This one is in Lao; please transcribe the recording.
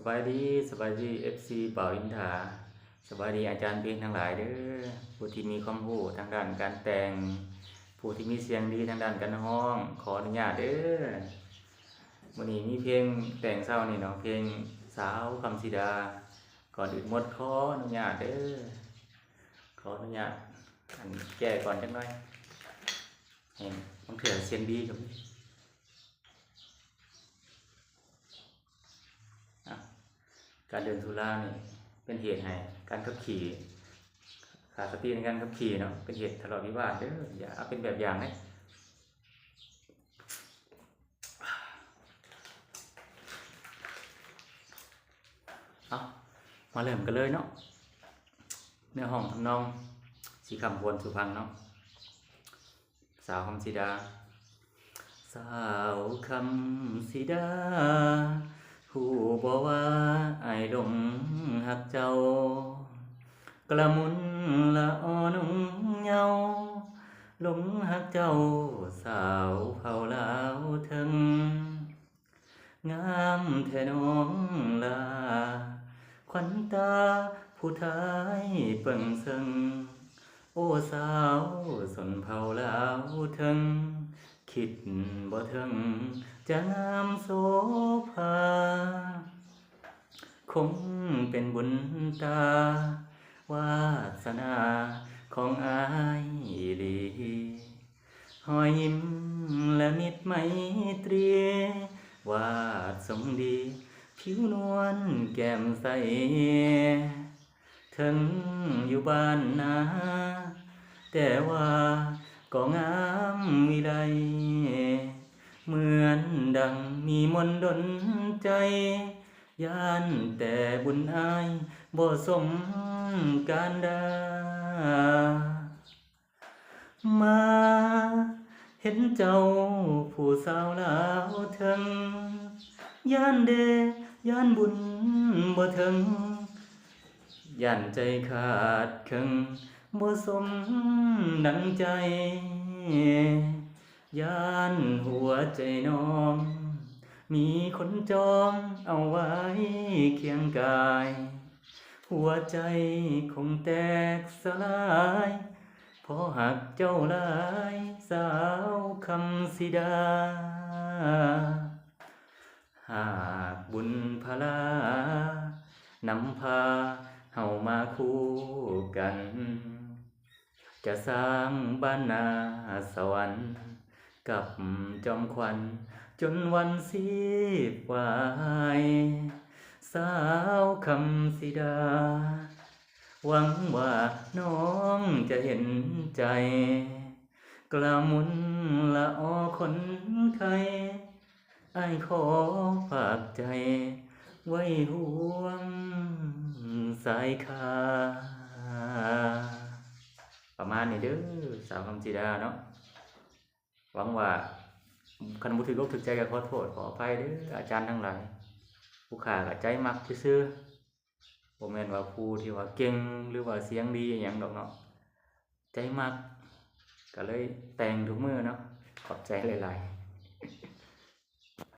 ສະບາຍດີ, ສະບາຍດີ ເອັຟຊີ ບ່າວອິນທາ, ສະບາຍດີອາຈານເພງທັງຫຼາຍເດີ້, ຜູ້ທີ່ມີຄວາມຮູ້ທາງດ້ານການແຕ່ງ, ຜູ້ທີ່ມີສຽງດີທາງດ້ານການຮ້ອງ, ຂໍອະນຸຍາດເດີ້. ມື້ນີ້ມີເພງແຕ່ງເຊົ້ານີ້ເນາະ, ເພງສາວຄຳສີດາ. ກ່ອນອື່ນໝົດຂໍອະນຸຍາດເດີ້, ຂໍອະນຸຍາດ ອັນ ແກ້ກ່ອນຈັກໜ້ອຍ, ໃຫ້ ບາງເທື່ອສຽງດີກໍມີ. ອ່ະ ການດື່ມສຸລານີ້ເປັນເຫດໃຫ້ການຂັບຂີ່, ຂາດສະຕິໃນການຂັບຂີ່ເນາະ, ເປັນເຫດທະເລາະວິວາດເດີ້, ຢ່າເອົາເປັນແບບຢ່າງເດີ້. ເອົາ ມາເລີ່ມກັນເລີຍເນາະ, ເນື້ອຮ້ອງທຳນອງ ສີຄຳ ພວນສຸພັງເນາະ. ສາວຄຳສີດາ. ສາວຄຳສີດາ ຮູ້ບໍ່ວ່າອ້າຍຫຼົງຮັກເຈົ້າ, ກະລະມຸນລະອໍນຸ່ງເຍົາ, ຫຼົງຮັກເຈົ້າສາວເຜົ່າລາວເທິງ. ງາມແທ້ນ້ອງຫຼ້າ ຂວັນຕາຜູ້ຊາຍເບິ່ງເຊິ່ງ, ໂອ້ສາວຊົນເຜົ່າລາວເທິງ, ຄິດບໍ່ເຖິງຈະງາມໂສພາ, ຄົງເປັນບຸນຕາວາດສະໜາຂອງອ້າຍອີ່ຫຼີ. ຮອຍຍິ້ມລະມິດໄມຕຣີ ວາດຊົງດີ ຜິວນວນແກ້ມໃສ. ເຖິງຢູ່ບ້ານນາ ແຕ່ວ່າກໍງາມວິໄລ, ເໝືອນດັ່ງມີມົນດົນໃຈ, ຢ້ານແຕ່ບຸນອ້າຍບໍ່ສົມການດາ. ມາເຫັນເຈົ້າຜູ້ສາວລາວເທິງ, ຢ້ານເດ ຢ້ານບຸນບໍ່ເຖິງ, ຢ້ານໃຈຂາດເຄິ່ງ ບໍ່ສົມດັ່ງໃຈ. ຢ້ານຫົວໃຈນ້ອງ ມີຄົນຈອງເອົາໄວ້ຄຽງກາຍ, ຫົວໃຈຄົງແຕກສະລາຍ ເພາະຮັກເຈົ້າຫຼາຍສາວຄຳສີດາ. ຫາກບຸນພະລານຳພາເຮົາມາຄູ່ກັນ, ຈະສ້າງບ້ານນາສະຫວັນ ກັບຈອມຂວັນຈົນວັນຊີບວາຍ. ສາວຄຳສີດາ ຫວັງວ່ານ້ອງຈະເຫັນໃຈ, ກະລະມຸນລະອໍຄົນໄຄ ອ້າຍຂໍຝາກໃຈໄວ້ຮ່ວມສາຍຄາ. ປະມານນີ້ເດີ້ ສາວຄຳສີດາເນາະ. ຫວັງວ່າ ຄັນບໍ່ຖືກອົກຖືກໃຈກໍຂໍໂທດຂໍອະໄພເດີ້ອາຈານທັງຫຼາຍ. ຜູ້ຂ້າກໍໃຈມັກຊື່ໆ, ບໍ່ແມ່ນວ່າຜູ້ທີ່ວ່າເກັ່ງ ຫຼືວ່າສຽງດີອີ່ຫຍັງດອກເນາະ, ໃຈມັກ ກໍເລີຍແຕ່ງທຸກມື້ເນາະ. ຂອບໃຈຫຼາຍໆ.